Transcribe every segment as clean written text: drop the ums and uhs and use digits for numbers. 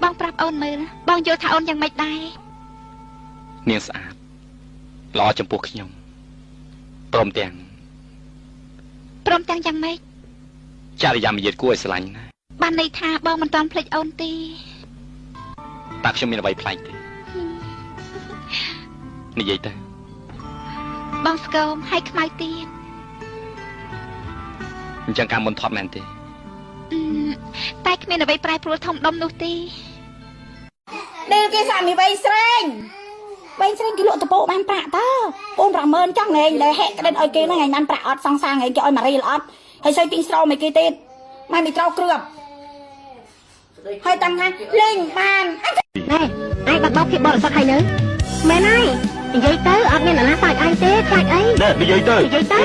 បងប្រាប់អូនមើលបងយល់ថាអូនយ៉ាងម៉េចដែរ នាងស្អាតល្អចំពោះខ្ញុំព្រមទាំង ព្រមទាំងយ៉ាងម៉េច ចរិយាមារយាទគួរឲ្យស្រឡាញ់ណាស់ បានន័យថាបងមិនតាន់ភ្លេចអូនទេ តើខ្ញុំមានអ្វីប្លែកទេនិយាយទៅ បងស្គមហើយខ្មៅទៀត អញ្ចឹងការមុនថត់មែនទេ តែគ្មានអ្វីប្រែប្រួលធំដុំនោះទេ ដេលគេសាមីវៃស្រេងវៃស្រេងគេលក់តពោបានប្រាក់តើបង50000ចង់ងែងដែលហែកក្តិនឲ្យគេហ្នឹងថ្ងៃបានប្រាក់អត់សង្សារថ្ងៃគេឲ្យម៉ារីល្អត់ហើយស្អីទិញស្រោមឲ្យគេទៀតម៉ែមីត្រោគ្រឿបហើយតាំងថាលេងបាន ណែឯងបាត់បោកភាពបរិសុទ្ធហើយនៅមែនហើយនិយាយទៅអត់មានអ្នកណាសើចឯងទេខ្លាចអី ណែនិយាយទៅ និយាយទៅ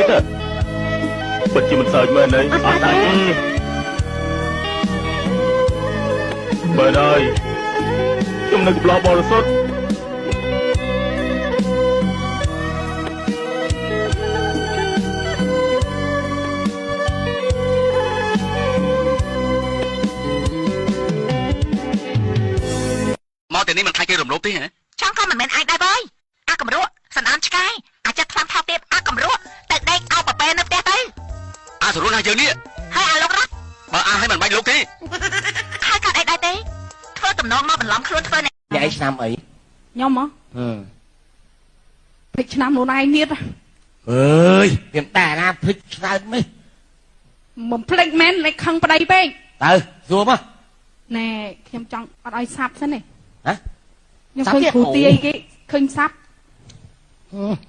ពិតជាមិនសើចមែនទេ អត់សើចទេ មែនហើយខ្ញុំនៅកំឡោះបរិសុទ្ធ មកតែនេះមិនខ្លាចគេរំលោភទេហ៎ ចង់ក៏មិនមែនអាចដែរបើយអាកម្រក់សណ្ដានឆ្កែអាចិត្តខ្លាំងថោកទៀតអាកម្រក់ទៅដេកឲ្យប៉ប៉ែនៅផ្ទះទៅ អាសរុនណាយើងនេះ ហើយអាលោករត់ បើអាឲ្យមិនបាច់លោកទេ ហើយកាត់អីដែរទេធ្វើតំណងមកបន្លំខ្លួនធ្វើអ្នក អ្នកឯងឆ្នាំអី ខ្ញុំហ៎ភ្លេចឆ្នាំខ្លួនឯងទៀត អើយខ្ញុំតែណាភ្លេចច្រើននេះ មិនភ្លេចមែនលេចខឹងប្តីពេក ទៅសួរមក ណែខ្ញុំចង់អត់ឲ្យសាប់សិនទេ ហ៎ ខ្ញុំឃើញគ្រូទាយគេឃើញសាប់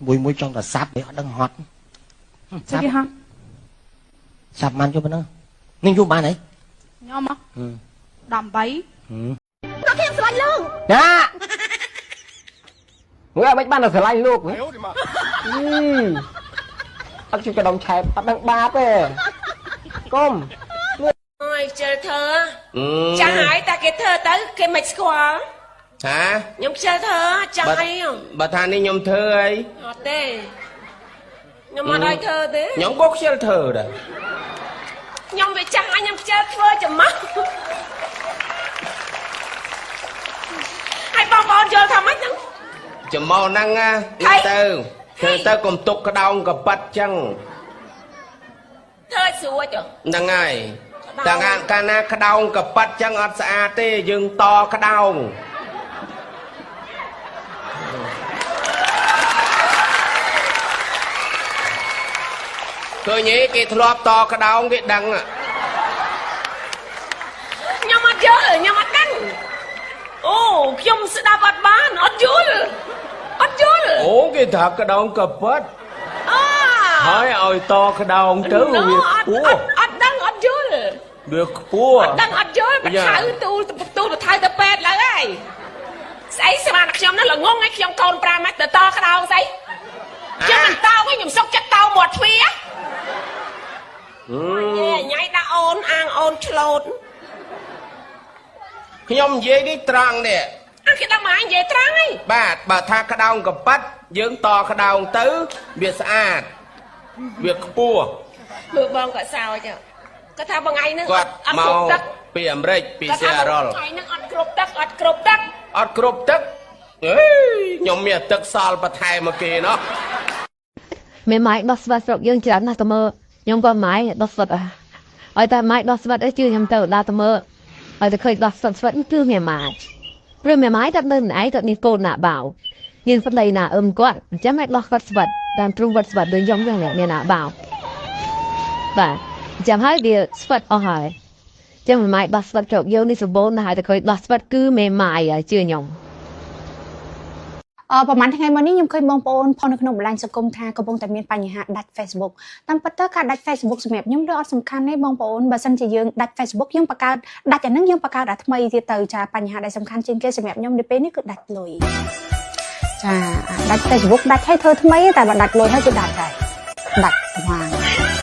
មួយមួយចង់តែសាប់នេះអត់ដឹងហត់ ស្អីគេហត់ សាប់បានយប់ហ្នឹងនឹងយប់បានអី ខ្ញុំហ៎18 លោកខ្ញុំស្រឡាញ់លោក ណាមើលឲ្យមិនបានតែស្រឡាញ់លោកហ៎អត់ជួយកដុំឆែបអត់ដឹងបាបទេកុំ អើយខ្ជិលធ្វើចាស់ហើយតែគេធ្វើទៅគេមិនស្គាល់ ហា ខ្ញុំខ្ជិលធ្វើចាស់ហើយ បើថានេះខ្ញុំធ្វើអី អត់ទេខ្ញុំអត់ឲ្យធ្វើទេ ខ្ញុំក៏ខ្ជិលធ្វើដែរ ខ្ញុំវាចាស់ហើយខ្ញុំខ្ជិលធ្វើច្មាស់ហើយបងប្អូនយល់ថាម៉េចហ្នឹង ច្មោះហ្នឹងណាទៅធ្វើទៅកុំទុកក្តោងកប៉ិតចឹង ធ្វើឲ្យស្រួច ហ្នឹងហើយតែកាលណាក្តោងកប៉ិតចឹងអត់ស្អាតទេយើងតក្តោងឃើញទេគេធ្លាប់តក្តោងគេដឹង ខ្ញុំអត់យល់ខ្ញុំអត់ដឹងអូខ្ញុំស្ដាប់អត់បានអត់យល់អត់យល់ អូគេថាក្តោងកប៉ិត អូ ហើយឲ្យតក្តោងទៅវាខ្ពស់ អត់ដឹងអត់យល់ វាខ្ពស់ អត់ដឹងអត់យល់បថៅទូលទូលបថៅទៅពេទ្យឡើយហើយស្អីស្មានខ្ញុំនោះល្ងងឲ្យខ្ញុំកូន5ម៉ែត្រទៅតក្តោងស្អីខ្ញុំមិនតោទេខ្ញុំសុកចិត្តតោមាត់ទ្វារញ៉ៃដាក់អូនអាងអូនឆ្លូត ខ្ញុំនិយាយនេះត្រង់នេះ អាគេដឹងមកនិយាយត្រង់ហី បាទបើថាក្តោងកប៉ិតយើងតក្តោងទៅវាស្អាតវាខ្ពស់ មើលបងក៏សើចគាត់ថាបងឯងហ្នឹង គាត់ អត់គ្រប់ទឹក ពីអាមេរិកពីសេអារ៉ុល ថ្ងៃហ្នឹងអត់គ្រប់ទឹកអត់គ្រប់ទឹក អត់គ្រប់ទឹកអេខ្ញុំមានទឹកសល់បន្ថែមមកគេណោះ មេម៉ាយដោះស្វាត់ស្រុកយើងច្រើនណាស់តើមើលខ្ញុំក៏ម៉ាយដោះស្វាត់ឲ្យតែម៉ាយដោះស្វាត់អីជឿខ្ញុំទៅដល់តើមើលឲ្យតែឃើញដោះស្វាត់ស្វាត់គឺមេម៉ាយព្រោះមេម៉ាយតែនៅឯងតែនេះកូនណាបៅមានប្តីណាអឹមគាត់អញ្ចឹងម៉េចដោះគាត់ស្វាត់តាមទ្រូងវត្តស្វាត់ដូចខ្ញុំចឹងមានណាបៅបាទចាំហើយវាស្វាត់អស់ហើយចឹងមេម៉ាយដោះស្វាត់ស្រុកយើងនេះសម្បូរណាស់ហើយតែឃើញដោះស្វាត់គឺមេម៉ាយហើយជឿខ្ញុំ អឺប្រហែលថ្ងៃមុននេះខ្ញុំឃើញបងប្អូនផុសនៅក្នុងបណ្ដាញសង្គមថាកំពុងតែមានបញ្ហាដាច់ Facebook តាមពិតទៅការដាច់ Facebook សម្រាប់ខ្ញុំវាអត់សំខាន់ទេបងប្អូនបើសិនជាយើងដាច់ Facebook យើងបង្កើតដាច់អាហ្នឹងយើងបង្កើតអាថ្មីទៀតទៅចាបញ្ហាដែលសំខាន់ជាងគេសម្រាប់ខ្ញុំនៅពេលនេះគឺដាច់លុយចាដាច់ Facebook ដាច់ហើយធ្វើថ្មីតែបើដាច់លុយហើយគឺដាច់ហើយដាច់ត្មង